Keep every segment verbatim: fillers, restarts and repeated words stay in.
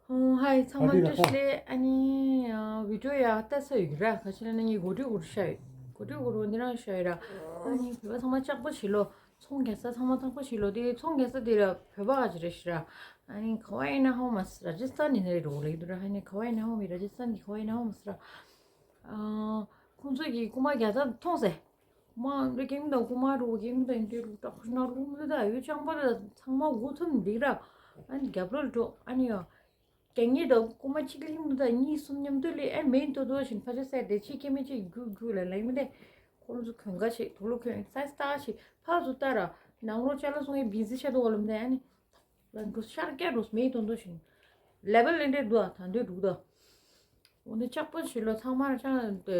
ཧོ། ཧའི། ཚང་མ་བཀྲ་ཤིས་བདེ་ལེགས། ཨ་ནི་ཨ་བི་ཌིའོ་ཡག་ལྟ་ས་ཡོད་ཀྱི་ར། ག་ཅི་ལབ་ན་ངས་གོ་སྒྲིག་གོ་སྒྲིག་བྱས་ཡོད། གོ་སྒྲིག་གོ་སྒྲིག་འདི་རང་བྱས་ཡོད་ར། ཨ་ནི་བོད་པ་ཚང་མ་ལྕགས་པོ་བྱེད་ལོ། ཚོང་རྒྱག་ས་ཚང་མ་ལྕགས་པོ་བྱེད་ལོ། དེ་ཚོང་རྒྱག་ས་དེ་ར་བོད་པ་ག་ཅི་རེད་ཤི་ར། ཨ་ནི་ག་བ་ཡིན་ན་ཧོ་མ་སི་ར་ཇི་སི་ཐན་ནི་ནི་རེད་འགྲོ་ལེ་དུ་ར། ཨ་ནི་ག་བ་ཡིན་ན་ཧོ་མི་ར་ཇི་སི་ཐན་གི་ག་བ་ཡིན་ན་ཧོ་མ་སི་ར། ཨ་ཁོང་ཚོ་གི་རྐུ་མ་རྒྱག་ས་མཐོང་སེ། མ་འདྲ་ཀེང་དང་རྐུ་མ་རུ་ཀེང་དང་འདྲ་རུ་དྲག་ཤུ་ན་རུ་མི་དང་ཡུལ་ལྕང་པ་དང་ཚང་མ་འགོ་ཐུམ་འདི་ར། ཨ་ནི་རྒྱབ་ལོར་འགྲོ། ཨ་ནི་ཡ་རྒྱག་ངེས་དང་རྐུ་མ་གཅིག་ལིང་དང་གཉིས་གསུམ་མཉམ་དུ་ལས་ཨ་མེན་ཏོ་ཏོ་བཞིན་ཕ་ཆ་སེ་དེ་ཆེ་ཁེ་མེ་ཆེ་རྒྱུག་རྒྱུག་ལ་ལེང་མི་དེ། ཁོང་ཚོ་གྱོན་ཁ་ཆེ་དུག་ལོག་གྱོན་སའི་སི་ཏག་ཆེ་ཕར་ཚུར་ལྟ་ར། ནང་ལོགས་ཅ་ལག་སོང་ངེ་བི་ཟི་ཆེ་དོ་བ་ལོམ་དེ་ཨ་ནི། ལ་འགྲོ་ཤར་སྐྱ་འགྲོ་མེད་དོན་དོ་བཞིན། ལེ་བལ་ལེན་འདྲེ་འདུག་ཨ་ད་འདོད་འདུག་ད། འོ་ནི་ལྕགས་པོ་ཞིག་ལོ་ཚང་མ་ལ་ཅང་དེ་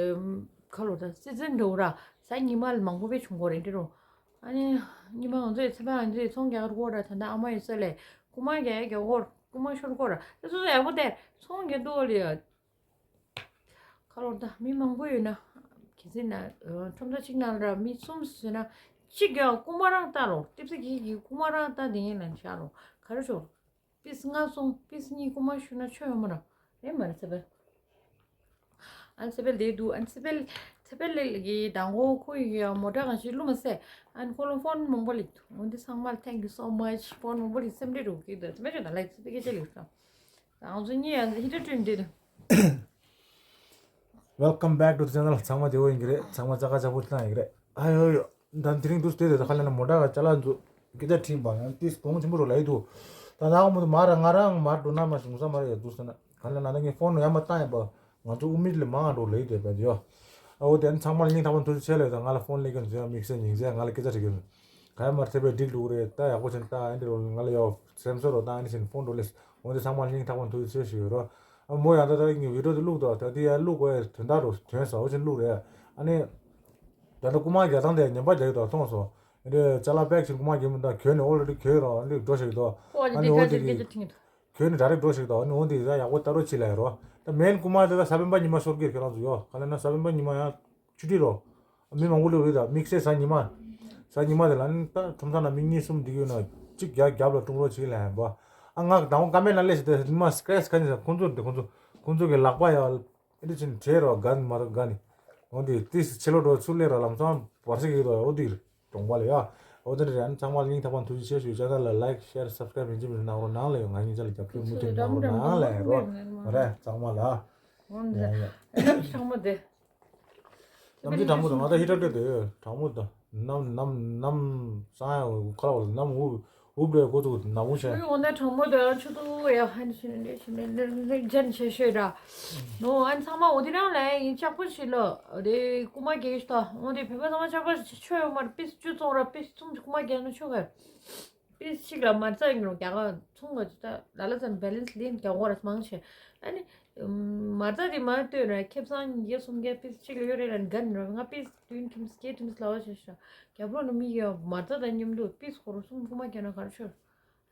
ཁ་ལོ་ད་སི་ཛིན་འགྲོ་ར། ས་ཉི་མ་ལ་མང་པོ་བས་བྱུང་གོ་རེད་འདྲེ་རོ། ཨ་ནི་ཉི་མ་ང་ཚོའི་ཚེ་བ་ང་ཚོའི་ཚོང་རྒྱག་རུ་གོ་ར། ད་ད་ཨ་མ་ཡི་སོ་ལས་རྐུ་མ་རྒྱག་རྒྱག་གོ་རྐུ་མ་ཤོར་གོ་ར། དེ་སོ་སོ་ཡག་པོ་དེ་ཚོང་རྒྱག་འདུག་ལེ། ཁ་ལོར་ད་མི་མང་པོ་ཡོད་ན། གལ་སྲིད་ན་ཁྲོམ་ས་གཅིག་ནང་ལ་མི་གསུམ་ཟེར་ན། གཅིག་ཀྱང་རྐུ་མ་རང་ལྟ་ལོ། ཏིབ་ས་གི་གི་རྐུ་མ་རང་ལྟ་དེ་ཡིན་ལ་ཤ་ལོ། ག་རེ་ཤོར། པིས་ལྔ་སོང་པིས་གཉིས་རྐུ་མ་ཤོར་ན་ཆོ་ཡོང་མ་ར། རེད་མ་རེད་ཚེ་བལ། ཨ་ནི་ཚེ་བལ་དེ་འདུག་ཨ་ནི་ཚེ་བལ་ཚེ་བལ་ལེ་གི་དང་གོ་ཁོ་ཡི་གི་མོ་ཊ་གང་ཞིག་བླུ་མ་སེ། ཨ་ནི་ཁོ་ལོ་ཕོན་མང་པོ་ལེགས་འདུག་འོན་ཏེ་ཚང་མ་thank you so much ཕོན་མང་པོ་ལེགས་སེམས་ཁྲལ་འགྲོ་གི་འདུག་ཚེ་བལ་ཆོ་ད་ལེགས་ཚེ་བལ་སྐད་ཆ་ལེགས་སོང་། ང་ཚོ་གཉིས་ཡང་ཧི་ཏྲ་ཀྲིན་འདི་རེད། Welcome back to the channel. ཚང་མ་བདེ་པོ་ཡིན་གྱི་རེད། ཚང་མ་ཙག་ག་ཙག་པོ་བཏང་ཡིན་གྱི་རེད། ཨ་ཡོ་ཡོ། ད་དེ་རིང་འདུག་སྟེ་དེ་ད་ཁ་ལེན་ན་མོ་ཊ་ག་ཅ་ལག་འཛུགས་སྐད་ཆ་དྲིས་པ་ཡང་ཏིས་གོང་ཆེན་པོ་རུ་ལ་ཡི་འདུག་ད་ད་ང་མོ་དུ་མ་ར་ང་རང་མ་འགྲོ་ན་མ་ཞུང་ས་མ་ར་ཡ་འདུག་ས་ན་ཁ་ལེན་ན་ད་ངས་ཕོན་ཡང་མ་བཏང་ཡ་པ་ང་ཚོ་དབུ་མེད་ལས་མང་འགྲོ་ལ་ཡི་དེ་བས་ཡོ། ཨ་འོ་དེ་ཚང་མ་ལ་སྙིང་ཐག་པ་ཐུགས་རྗེ་ཆེ་ལ་ཡོད། ད་ང་ལ་ཕོན་ལེགས་མཁན་ཚོ་ཡང་དམིགས་བསལ་ཉིན་མཚན་ང་ལ་སྐད་ཆ་དྲི་གི་ཡོད། ག་ཡ་མར་ཐེ་པའི་སྒྲིག་འདུག་རེད། ད་ཡག་པོ་བྱས་ད་ཨ་འདི་རོ་ང་ལ་ཡོ་སེམས་གསོ་རོ། ད་ཨ་འདི་བྱས་ཕོན་འགྲོ་ལེ། འོ་འདི་ཚང་མ་སྙིང་ཐག་པ་ཐུགས་རྗེ་ཆེ་ཞུ་ཡོད་རོ། ཨ་མོ་ཡང་ད་ད་ངའི་བི་ཌིའོ་དེ་བླུག་དོ། ད་དེ་ཡང་བླུག་དགོས་ཡ་དོན་དག་རོ་དོན་ཟ་འོ་ཆེན་བླུག་རེད། ཨ་ནི་ད་ད་རྐུ་མ་རྒྱག་སྟངས་དེ་ཉམས་པ་རྒྱག་གི་འདུག་མཐོང་སོང་། ཨ་འདི་ཅ་ལག་པེག་བྱས་རྐུ་མ་རྒྱག་མི་འདུག་གྱོན་ནས་ཨོ་ལ་འདི་གྱོན་རོ་ཨ་འདི་འགྲོ་ཞིག་འདུག་ཨ་ནི་འོ་དེ་གི་གྱོན་ནས་ད་རེག་འགྲོ་ཞིག་འདུག་ཨ་ནི་འོ་དེ་ཡ་ཡག་པོ་ལྟ་རོགས་བྱེད་ལ་ཡ་རོ། ད་མེན་རྐུ་མ་དེ་ད་གཟའ་སྤེན་པ་ཉི་མ་ཤོར་གི་ཁྱེད་རང་ཚོ་ཡོ་ག་ལ་ན་གཟའ་སྤེན་པ་ཉི་མ་ཡང་ཆུ་ཊི་རོ། མི་མང་པོ་ལོས་རེད། ད་དམིགས་བསལ་གཟའ་ཉི་མ། གཟའ་ཉི་མ་དེ་ལ་ནི་ད་ཁྲོམ་ས་ན་མི་གཉིས་གསུམ་འདི་ཡོད་ན་གཅིག་རྒྱག་རྒྱབ་ལ་ཀྲུང་རོ་ཅིག་ལ་ཡང་བ། ཨ་ང་དང་པོ་ཀ་མེད་ན་ལས་ཞིག་དེ་ཉི་མ་སི་ཀེ་རེ་ཆི་ག་ནི་ས་ཁོང་ཚོ་འདི་ཁོང་ཚོ་ཁོང་ཚོ་གི་ལག་པ་ཡ་ཨེ་འདྲ་ཅིག་བྲེས་རོ་ག་ནི་མ་རོ་ག་ནི། འོ་འདི་ཏིས་ཕྱི་ལོ་འགྲོ་ཚུར་ལས་རོ་ལམ་སང་བར་སི་གི་རོ་འོ་འདི་གྲོང་པ་ལ་ཡ། འོ་འདི་རེད། ཨ་ནི་ཚང་མ་ལ་སྙིང་ཐག་པ་ཐུགས་རྗེ་ཆེ་ཞུ། ཅ་ན་ལ་ལའིཀ་ཤེར་སབ་སི་ཀ་རེབ་ཡིན་གཅིག་མིན་གཅིག་གནང་རོགས་གནང་ལ་ཡོ། ང་སྙིང་རྗེ་ལ་རྒྱབ་སྐྱོར་མུ་མཐུད་གནང་རོགས་གནང་ལ་ཡོ་རོ། མ་རེད་ཚང་མ་ལ། འོ་འདི་ཡ་ཡ། ཚང་མ་དེ། གནམ་གཤིས་གྲང་མོ་འདུག་ང་ད་ཧི་ཊར་སྤྲད་དེ་གྲང་མོ་འདུག་གནམ་གནམ་གནམ་སང་ཡང་ཁ་ལག་གནམ་འུབ་འུབ་རེད་ཁོ་ཚོ་ནག་པོ་བྱས། འོ་ན་གྲང་མོ་འདུག་ཆུ་ཚོད་ཡ་ཧན་ཤི་ནི་ཤི་ནི་ལེགས་ལེགས་ལེགས་ཇན་ཆེ་ཤོས་ར། ནོ་ཨན་ཚང་མ་འོ་དེ་རང་ལ་ཡིན་ལྕགས་པོ་ཞིག་ལ་རེ་རྐུ་མ་རྒྱག་ཤི་ད་འོ་དེ་བོད་པ་ཚང་མ་ལྕགས་པོ་ཆོད་ཡོད་མ་རེད། པིས་བཅུ་བཙོང་ར་པིས་གསུམ་རྐུ་མ་རྒྱག་ན་ཆོག་གི་པིས་གཅིག་ལ་མ་རྩ་ཡིན་རུང་རྒྱ་གར་ཚོང་ལ་ཅི་ལྟ་ལ་ལ་ཙམ་བེ་ལན་སི་ལེན་རྒྱ་གར་མང་ཆེ། ཨ་ནི་མ་རྩ་དེ་མ་ལྟོས་ན་ཁེ་བཟང་ཉིས་བརྒྱ་སུམ་བརྒྱ་པིས་གཅིག་ལ་ཡོད་རེད་ལ་འགན་ར་ང་པིས་བདུན་ཁྲིམས་བརྒྱད་ཁྲིམས་ལ་བ་ཞེས་ཤ་རྒྱབ་ལོག་ནི་མི་ཡོད་མ་རྩ་དང་མཉམ་དུ་པིས་ཁོ་རུ་སུམ་ཁུག་མ་རྒྱ་ན་གར་ཆོད།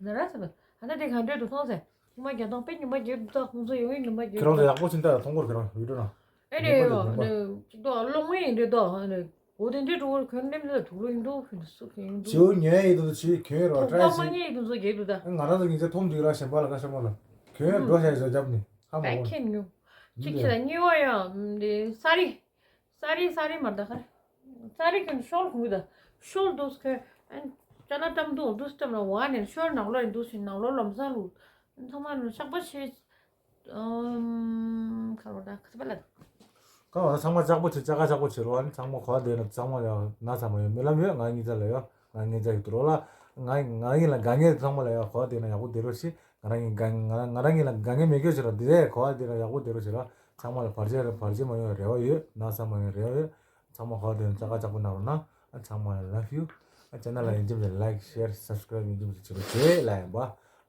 ན་ར་ས་བ་ཨ་ད་དེ་ག་འདྲས་འདུག་མཐོང་ཟེ་ཁུག་མ་རྒྱ་དང་པེ་ཉི་མ་རྒྱ་དུ་ད་ཁོང་ཚོ་ཡོང་ཡིན་ཉི་མ་རྒྱ་ཁྱེད་རང་ཚོ་ཡག་པོ་ཕྱིན་ད་མཐོང་གོ་ཁྱེད་རང་ཡུལ་གྲོ་ན་ཨེ་རེད་ཡོ་ནི་གཅིག་ཏོ་ལོང་མེ་ཡིན་འདྲས་ཏོ་ཨ་ནི། འོ་དེ་འདྲའི་འགྲོ་བར་གྱོན་ནེམ་ལ་དུག་ལོ་ཡིན་འགྲོ་ཁྱོད་ཚོ་གྱོན་འགྲོ། བྱིའུ་ཉོན་ཡིན་དུ་བྱིའུ་གྱོན་རོགས་ཐོག་པ་ཏྲའི་མ་ཞིག་ཉེ་ཡིན་དུ་ཚོ་རྒྱལ་དུ་ད། ང་རང་ཚོ་ཉིན་ཚེ་ཐོམ་དུས་ར་ཞེན་པ་ལ་ཁ་ཤ་མ་ལ་གྱོན་འགྲོ་ཤ་ཡི་བཟོ་རྒྱབ་ནི་ཧ་མ་པའི་གོ། ཁྱེད་ཉུ། གཅིག་ཁྱེད་ལ་གཉིས་པ་ཡང་འདི་ས་རི། ས་རི་ས་རི་མར་ད་ཁར། ས་རི་གྱོན་ཤོལ་གུང་གི་ད། ཤོལ་དུས་ཁྱོད་ཨན་ཅ་ན་ཏམ་དུ་དུས་ཏམ་ལ་བ་ནས་ཤོལ་ནག་ལོ་ཡིན་དུས་ཤིང་ནག་ལོ་ལམ་ས་རུ། ཚང་མ་ནུ་ཤག་པ་ཆེ། ཨམ། ཁ་རོ་ད་ཁ་ཚ་པ་ལ། ཁ་བ་ཚང་མ་ལྕགས་པོ་བྱེད་ལྕགས་ཁ་ལྕགས་པོ་བྱེད་རོགས་ཨ་ནི་ཚང་མ་གོ་བ་དེ་ན་ཚང་མ་ཡང་ན་ཚ་མ་ཡོད་མི་ལམ་ཡོད་ང་གཉིས་ཚ་ལ་ཡོད་ང་གཉིས་ཚ་ཡོད་དུ་རོགས་ལ་ང་ང་གཉིས་ལ་དགའ་ངེས་ཚང་མ་ལ་ཡང་གོ་བ་དེ་ན་ཡག་པོ་བསྡད་རོགས་ཤིག་ང་རང་གཉིས་དགའ་ང་རང་ང་རང་གཉིས་ལ་དགའ་ངེས་མེད་སྐྱོ་བྱེད་རོགས་དེ་རེད་གོ་བ་དེ་ན་ཡག་པོ་བསྡད་རོགས་བྱེད་རོགས་ཚང་མ་ལ་བར་ཆད་རེད་བར་ཆད་མ་ཡོང་རེ་བ་ཡོད་ན་ཚ་མ་ཡོང་རེ་བ་ཡོད་ཚང་མ་གོ་བ་དེ་ན་ལྕགས་ཁ་ལྕགས་པོ་ན་རོགས་ན་ཨ་ཚང་མ་ལ་love you ཨ་ཅེ་ནལ་ལ་ཡིན་གཅིག་མིན་like share subscribe ཡིན་གཅིག་མིན་བྱེད་རོགས་བྱེད་ལ་ཡིན་པ།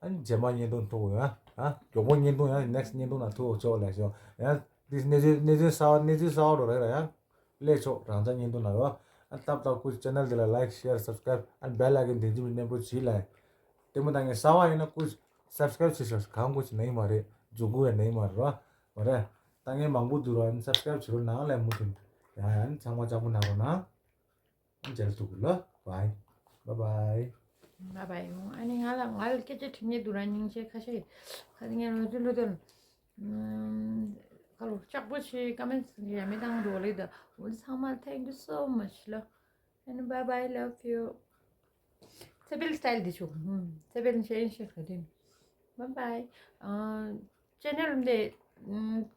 ཨ་ནི་རྗེས་མ་བརྙན་ཐུང་ཐུག་ཡོང་ཨ། མགྱོགས་པོ་བརྙན་ཐུང་ཡང་next བརྙན་ཐུང་ནང་ཐུག་ཆོག་ལ་ཤོག་ཡང་འདི་གནས་ཚུལ་གནས་ཚུལ་གསར་བ་གནས་ཚུལ་གསར་བ་འགྲོ་རེད་ལ་ཡང་སླེབས་ཆོག་རང་ཅག་བརྙན་ཐུང་ནང་ཡོད་ཨ། སྟབས་སྟབས་ཁུ་ཅེ་ནལ་འདི་ལ་like share subscribe ཨ་bell icon དེ་འཇིམ་གནས་པོ་བྱིས་ལ། ལྟད་མོ་ལྟ་མཁན་གསར་བ་ཡིན་ན་ཁུ་subscribe བྱེད་ཤོག་གང་ཁུ་ཅི་ནས་ཡིན་མ་རེད་མཛུག་གུ་ཡང་ནས་ཡིན་མ་རེད་རོ། མ་རེད། ལྟ་མཁན་མང་པོ་འདུག་རོ་ཨ་ནི་subscribe བྱེད་རོགས་ནང་ལ་མུ་མཐུད་ཡང་ཡང་ཨ་ནི་ཚང་མ་ལྕགས་པོ་གནང་རོགས་གནང་། མཇལ་ཐུབ་ལ། Bye. Bye bye. Bye bye. ཨ་ནི་ང་ལ་ང་ལ་སྐད་ཆ་དྲི་ཉེ་འདུག་ར་སྙིང་རྗེ་ཁ་ཤས་ཁ་ངན་རོ་ཅི་ལོ་དོན། ཁ་ལོ་ལྕགས་པོ་ཆེ་ཀ་མེན་ཡ་མེ་དང་རོ་ལེ་ད། འོ་ཚང་མ་thank you so much ལ། ཨ་ནི་bye bye love you. ཚེ་འཕེལ་style འདི་ཆུ། ཚེ་འཕེལ་ཤེས་ཤེས་ག་དུས། Bye bye. ཨ་channel འདི་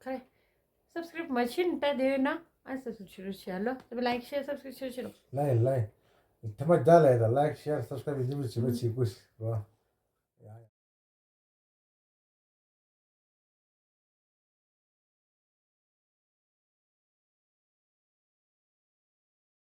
ཁ་subscribe མ་བྱིན་ད་དེ་ཡོད་ན་ཨ་subscribe བྱེད་རོགས་བྱེད་ལོ། དེ་like share subscribe བྱེད་རོགས་བྱེད་ལོ། ལའི་ལའི། དེ་མ་རྒྱ་ལའི་ད་like share subscribe ཡིན་མི་བྱེད་རོགས་བྱེད་དགོས་ཤིག་རོ། ཡ་ཡ།